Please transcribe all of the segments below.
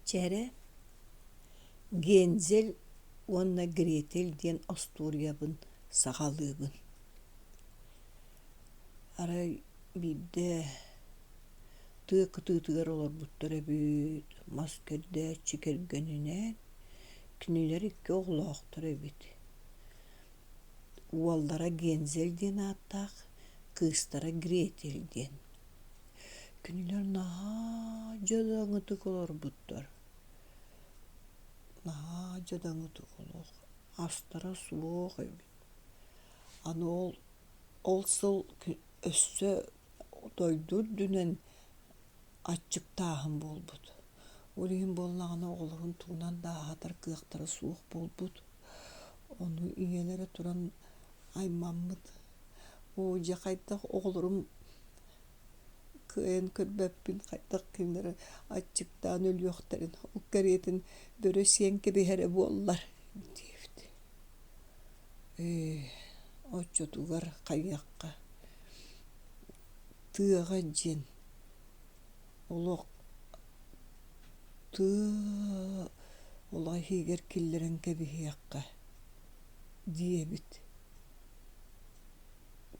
Чэрэ, Гензель уонна Гретель диэн остуоруйабын саҕалыыбын. Арай биирдэ тыа кытыытыгар олорбуттар эбит, мас кэрдээччи кэргэнинээн, кинилэр икки оҕолоохтор эбит. Уоллара Гензель диэн ааттаах, кыыстара Гретель диэн. Кинилэр наһаа дьадаҥытык олорбуттар, наһаа дьадаҥытык олох, астара суох эбит. Аны ол ол сыл өссө дойду үрдүнэн аччыктааһын буолбут. Ол иһин буоллаҕына оҕолорун тугунан да аһатар кыахтара суох буолбут. Ону ийэлэрэ туран аймаммыт: «Оо, дьэ хайдах оҕолорум кыайан көрбөппүн, хайдах кинилэри аччыктаан өлүөхтэрин, ол кэриэтин бөрө сиэн кэбиһэрэ буоллар» диэбит. Ээ, оччотугар хайыахха, тыаҕа дьиэн олох тыа олох иһигэр киллэрэн кэбиһиэххэ диэбит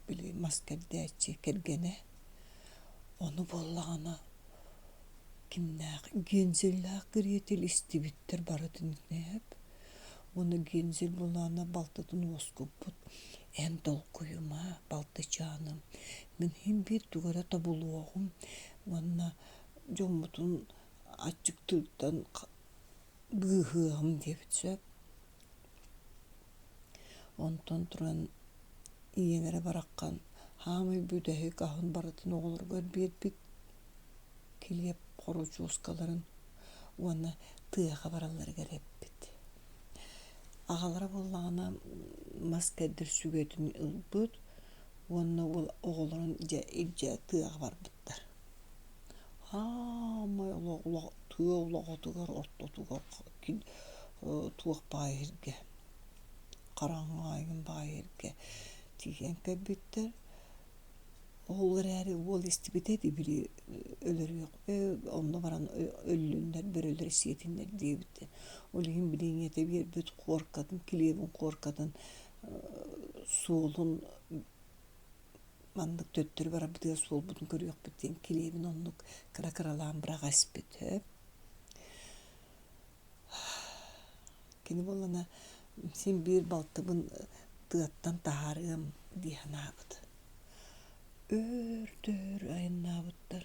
били мас кэрдээччи кэргэнэ ону буоллаҕына кимнээх Гензеллээх Гретель истибиттэр барытын итинээп уонна Гензель буоллаҕына балтытын уоскуппут эн толкуйума балтычааным мин иһин биир тугу эрэ тобулуоҕум уонна дьоммутун аччыктыыртан быыһыаҕым диэбит сөп Онтон туран ийэлэрэ бараххан хаамай бүтэһик аһын барытын оҕолоругар биэрбит килиэп хоручуоскаларын уонна тыаҕа баралларыгар эппит. Аҕалара буоллаҕына мас кэрдэр сүгэтин ылбыт уонна уол оҕолорун дьэ илдьэ тыаҕа барбыттар. Хаамай тыа олоҕотугар ортотугар туох баай сиргэ хараҥаайын баай сиргэ тиийэн кэлбиттэр. Ол эрээри уол истибитэ ити били өлөрүөх онно баран өллүннэр бөрөлөр сиэтиннэр диэбиттэр. Ол иһин били ийэтэ биэрбит хуоркатын килиэбин хуоркатын суолун маннык төттөрү барарбытыгар суолбутун көрүөхпүт диэн килиэбин оннук кыра-кыралаан быраҕа испит сөп. Кини буоллаҕына син биир балтыбын тыаттан таһаарыам дии санаабыт. Өөр-дөр айаннаабыттар,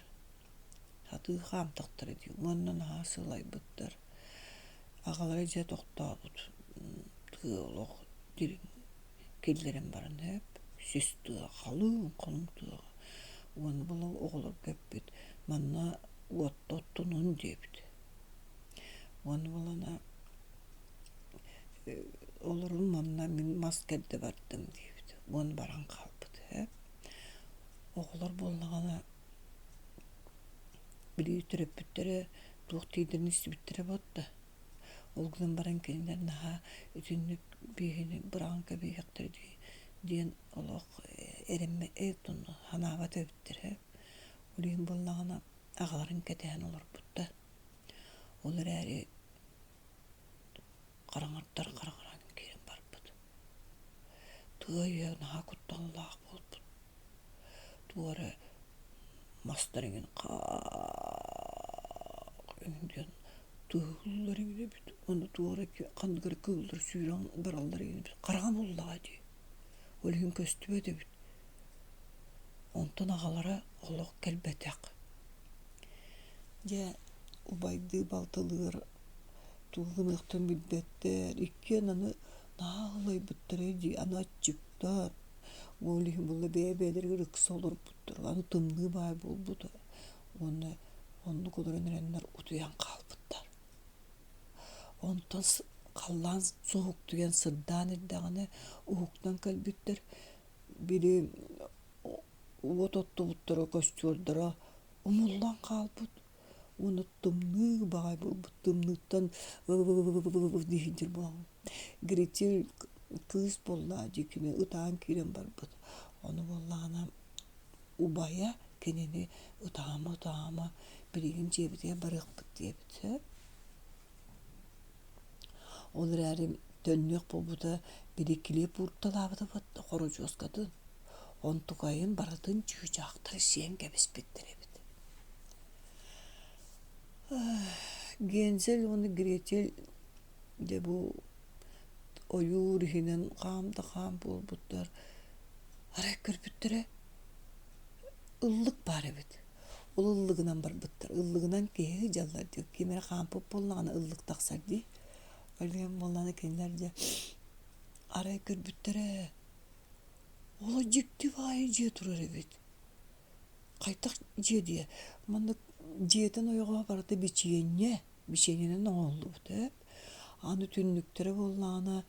сатыы хаамтахтара дии уонна наһаа сылайбыттар. Аҕалара дьэ тохтообут, тыа олох дириҥ киллэрэн баран эп сис тыа халыҥ халыҥ тыаҕа уонна була оҕолорго эппит манна уотта оттунун диэбит уонна буолана олорун манна мин мас кэрдэ бардым диэбит уонна баран хаалбыт ээ оҕолор буоллаҕына били төрөппүттэрэ туох тиийдэрин истибиттэрэ буолта Ол гынан баран кинилэр наһаа итинник бииһини быраҕан кэбиһиэхтэрэ дии диэн олох эрэммэт санаабат эбиттэр ээ. Ол иһин буоллаҕына аҕаларын кэтэһэн олорбуттар. Ол эрээри хараҥаттан хараҥаран киирэн барбыт. Тыа иһэ наһаа кутталлаах буолбут. Туора мастар эҥин диэн тыаһыыллар эҥин эбит уонна туора ханнык эрэ кыыллар сүүрэн бараллар эҥин эбит хараҥа буоллаҕа дии ол иһин көстүбэт эбит онтон аҕалара олох кэлбэтэх дьэ убайдыы балтылыыр тугу гыныахтарын билбэттэр иккиэн аны наһаа ылайбыттара дии аны аччыктар Ол иһин буолла бэйэ-бэйэлэригэр ыкса олорбуттар, аны тымныы баай буолбута уонна оннук олорон эрэннэр утуйан хаалбыттар. Онтон халлаан суһуктуйан сырдаан эрдэҕинэ уһуктан кэлбиттэр, били уот оттубуттара, костюрдара умуллан хаалбыт уонна тымныы баҕайы буолбут, тымныыттан диэхтир буолан Гретель кыыс буоллаа дии кини ытаан киирэн барбыт. Ону буоллаҕына убайа кинини ытаама-ытаама билигин дьиэбитигэр барыахпыт диэбит сөп. Ол эрээри төннүөх буолбута били килиэп уурталаабыта хородьуоскатын, онтукайын барытын чыычаахтар сиэн кэбиспиттэр эбит. Гензель уонна Гретель дьэ бу ойуур иһинэн хаам да хаам буолбуттар. Арай көрбүттэрэ ыллык баар эбит. Ол ыллыгынан барбыттар. Ыллыгынан киһи дьаллар дии. Ким эрэ хаампыт буоллаҕына ыллык тахсар дии. Ол иһин буоллаҕына кинилэр дьэ арай көрбүттэрэ олох дьикти баайы дьиэ турар эбит. Хайдах дьиэ диэ? Маннык дьиэтин ойоҕоһо барыта бичиэнньэ, бичиэнньэнэн оҥоһуллубут ээ. Аны түннүктэрэ буоллаҕына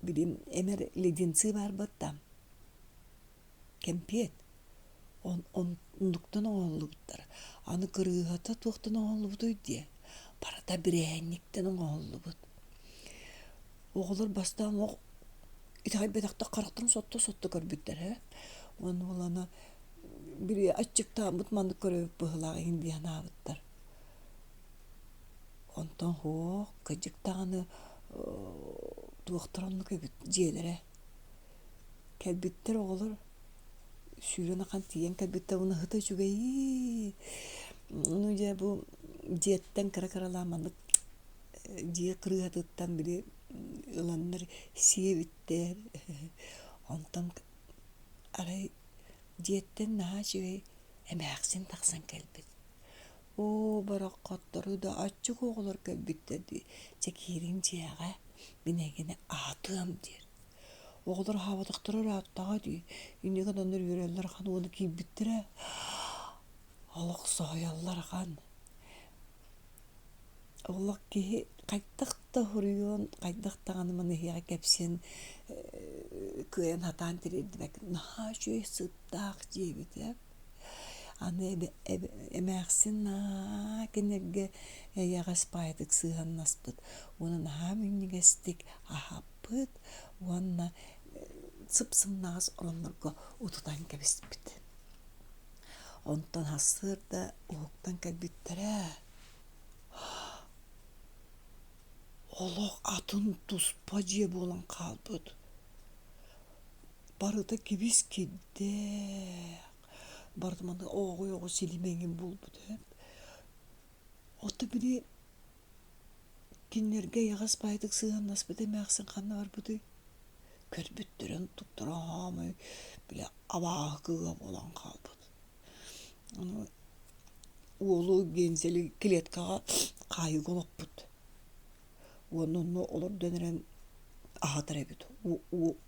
били эмэр леденцы баар буолта кэмпиэт оннуктан оҥоһуллубуттар. Аны кырыыһата туохтан оҥоһуллубутуй диэ? Барыта бирээнньиктэн оҥоһуллубут. Оҕолор бастаан олох итэҕэйбэтэхтэр харахтарын сотто-сотто көрбүттэр ээ. Уонна буоллаҕына били аччыктааммыт маннык көрөбүт быһыылаах иһин дии санаабыттар. Онтон һуох кырдьык даҕаны туохтара оннук эбит дьиэлэрэ. Кэлбиттэр оҕолор сүүрэн ахан тиийэн кэлбиттэр уонна сыта үчүгэйии. Ну дьэ бу дьиэттэн кыра-кыралаан маннык дьиэ кырыыһатыттан били ыланнар сиэбиттэр. Онтон арай дьиэттэн наһаа үчүгэй эмээхсин тахсан кэлбит. Оо, бараххаттары да аччык оҕолор кэлбиттэр дии, чэ киириҥ дьиэҕэ, мин эйигини аһатыам диир. Оҕолор аһаабатахтара ырааттаҕа дии, инньэ гынаннар үөрэллэр ахан уонна киирбиттэрэ олох соһуйаллар ахан. Олох киһи хайдах да уһуруйуон, хайдах даҕаны маны эһиэхэ кэпсиэн кыайан сатаан тириэрдибэт наһаа үчүгэй сыттаах дьиэ эбит ээ. Аны эмээхсин наһаа кинилэргэ эйэҕэс баайытык сыһыаннаспыт уонна наһаа минньигэстик аһаппыт уонна сып-сымнаҕас ороннорго утутан кэбиспит. Онтон сарсыарда уһуктан кэлбиттэрэ олох атын туспа дьиэ буолан хаалбыт. Барыта кибис-кирдээх, барыта маннык ооҕуй-оҕу силимэҥин буолбут ээ. Ото били кинилэргэ эйэҕэс баайдык сыһыаннаспыт эмээхсин ханна барбытый? Көрбүттэрин туттара хаамай били абааһы кыыһа буолан хаалбыт. Ону уолу Гензели клеткаҕа хаайыыга олоппут. Уонна онно олордон эрэн аһатар эбит,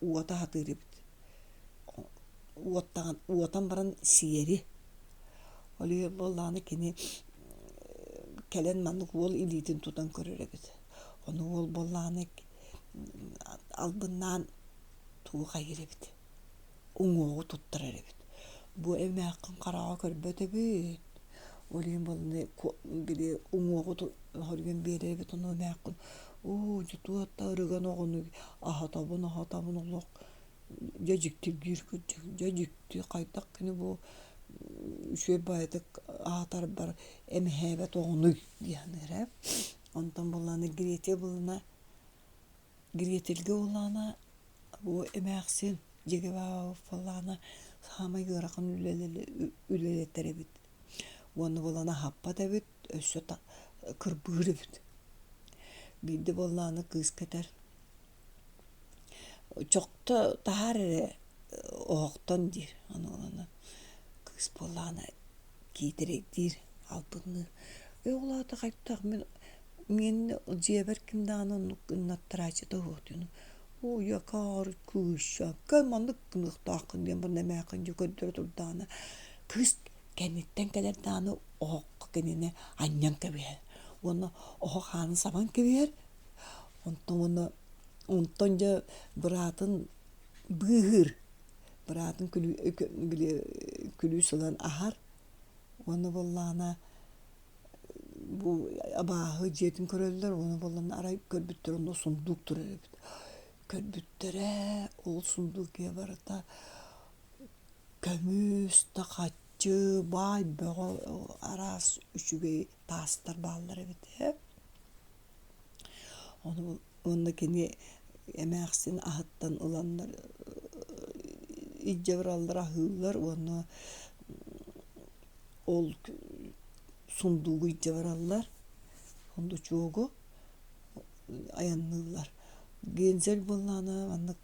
уота аһатыыр эбит. Уоттаҕын уотан баран сиэри. Ол иһин буоллаҕына кини кэлэн маннык уол илиитин тутан көрөр эбит. Ону уол буоллаҕына албыннаан тугу хайыыр эбит уҥуоҕу туттарар эбит. Бу эмээххин хараҕа көрбөт эбит. Ол иһин буоллаҕына били уҥуоҕу хоруйан биэрэр эбит ону эмээххин оо дьэ туох да ырыган оҕону аһатабын аһатабын олох дьэ дьиктиргиир кырдьык дьэ дьикти хайдах кини бу үчүгэй баҕайытык аһатарбар эмэһээбэт оҕонуй дии саныыр ээ. Онтон буоллаҕына Гретия буоллаҕына Гретельгэ буоллаҕына бу эмээхсин дьиэгэ буоллаҕына саамай ыарахан үлэлэтэр эбит уонна буолан аһаппат эбит өссө кырбыыр эбит. Биирдэ буоллаҕына кыыска этэр чохто таһаар эрэ оһохтон диир ону ылан кыыс буоллаҕына киитэрэйдиир албынныыр ээ ол аата хайдах мин Мин дьиэбэр ким даҕаны оннук гыннаттарааччыта суох диэн уйакаар кыысчака маннык гыныахтааххын диэн баран эмээххин дьэ көрдөрө турдаҕына кыыс кэнниттэн кэлэр даҕаны оһоххо кинини анньан кэбиһэр уонна оһох аанын сабан кэбиһэр онтон уонна онтон дьэ быраатын быыһыыр быраатын били күлүүс ылан аһар уонна буоллаҕына Бу абааһы дьиэтин көрөллөр уонна буоллаҕына арай көрбүттэр онно сундуук турар эбит. Көрбүттэрэ ол сундуук иһэ барыта көмүс да хаччы, баай бөҕө араас үчүгэй таастар бааллар эбит ээ. Ону. Уонна кини эмээхсин аһыттан ыланнар илдьэ бараллар аһыыллар уонна ол сундуугу илдьэ бараллар сундучуогу айанныыллар. Гензель буоллаҕына маннык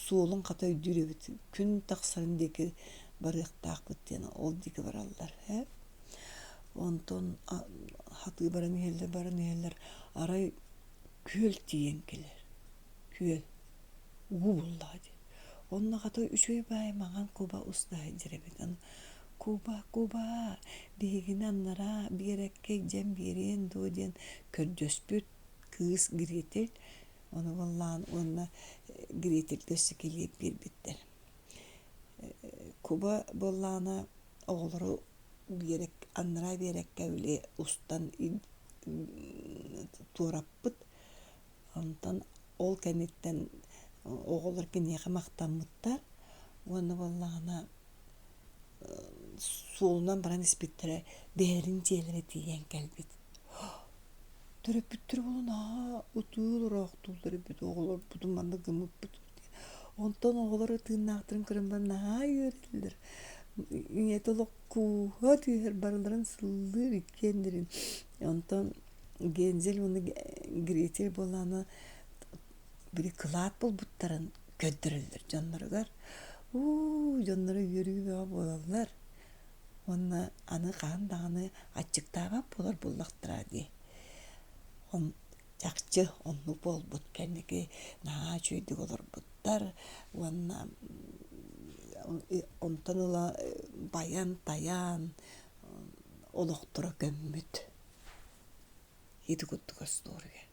суолун хата өйдүүр эбит күн тахсарын диэки барыахтаахпыт диэн ол диэки бараллар ээ. Онтон хатыы баран иһэллэр, баран иһэллэр арай күөл тиийэн кэлэр, күөл уу буллаҕа дии. Онно хата үчүгэй баайы маҥан куба уста сылдьар эбит. Аны куба, куба, биһигини аннараа биэрэккэ илдьэн биэриэн дуо диэн көрдөспүт кыыс Гретель ону буоллаҕын уонна Гретельгэ өссө килиэп биэрбиттэр. Куба буоллаҕына оҕолору биэрэк анараа биэрэккэ били устан туораппыт. Онтон ол кэнниттэн оҕолор киниэхэ махтаммыттар уонна буоллаҕына суолунан баран испиттэрэ бэйэлэрин дьиэлэрэ тиийэн кэлбит. Төрөппүттэр буолан аа ытыыр ыраахтыыллар эбит оҕолорбутун маннык гыммыппыт Онтон оҕолор тыыннаахтарын көрөн баран наһаа үөрэллэр. Ийэтэ олох кууһа түһэр, барыларын сыллыыр иккиэннэрин. Онтон Гензель уонна Гретель буоллаҕына били кылаат булбуттарын көрдөрөллөр дьонноругар. Уу, дьонноро үөрүү бөҕө буолаллар. Уонна аны хаһан даҕаны аччыктаабат буолар буоллахтара дии. Чахчы оннук буолбут кэнники наһаа үчүгэйдик олорбуттар уонна онтон ыла байан-тайаан олохторо көммүт. Ити курдук остуоруйа.